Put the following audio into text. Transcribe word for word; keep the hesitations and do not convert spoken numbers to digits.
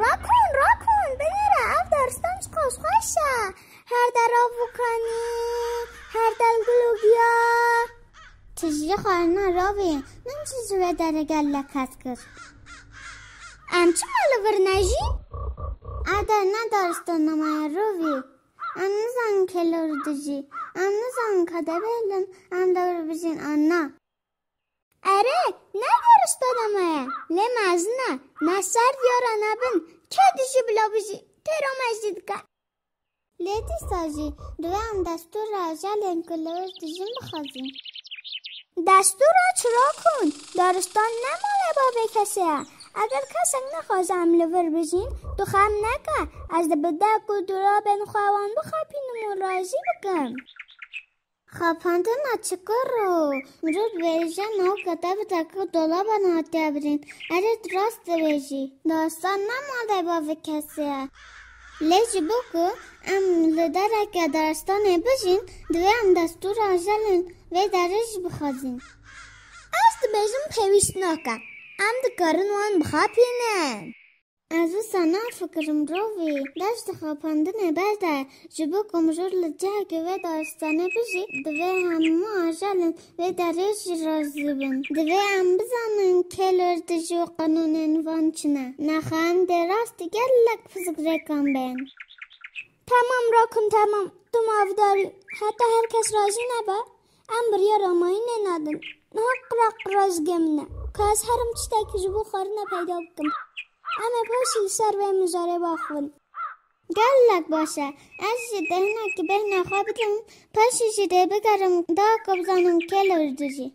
Rakon, rakon, binêre, ev daristan çiqas xweş e. Her der av û kanî, her der gul û giya. Tijî xwarina rovî, min jî ji wê derê gelek hez kir. Em çima li vir nejî? Ev der ne daristana me ye rovî. Em nizanin kê li wir dijî. Em nizanin ka debêlin, em li wir bijîn an na. Erê, ne daristana me ye, lê mezin e. Ne ser diyara nebin, kê dijî bila bijî, têra me jî dike. Lê dîsa jî, divê em destûra ajalên ku li wir dijîn bixwazin. Destûra çi rakon, daristan ne malê bavê kesê ye. Eger kesek nexwaze em li vir bijîn, tu xem neke, ez di bidek û durabên xwe wan bixapînim û razî bikim. Xapandina çi kuro? Mirov dibêje navka te bi dek û dolaban hatiye birîn. Erê, tu rast dibêjî. Daristan ne malê bavê kesê ye. Lê ji bo ku em li dereke daristanê bijîn, divê em destûra ajalên vê derê jî bixwazin. Ez dibêjim pêwîst nake. Em dikarin wan bixapînin. Ez wisa nafikirim rovî. Deş di xapandinê berde. Ji bo ku mirov li cihekê vê daristanê bijî, divê hemû ajalên vê derê jî razî bin. Divê em bizanin kê li wir dijî û qanûnên van çi ne. Nexe em dê rastî gelek pirsgirêkan bên. Temam rakon, temam. Tu mafdar î. Heta her kes razî nebe, em biryara mayînê nadin. Niha qira qira zigê min e. Ka ez herim tiştekî ji bo xwarina peyda bikim. Em ê paşî li ser vê mijarê biaxivin. Gelek baş e. Ez jî dehnekî bêhna xwe bidim, paşê jî dê bigerim da ku bizanim kê li wir dijî.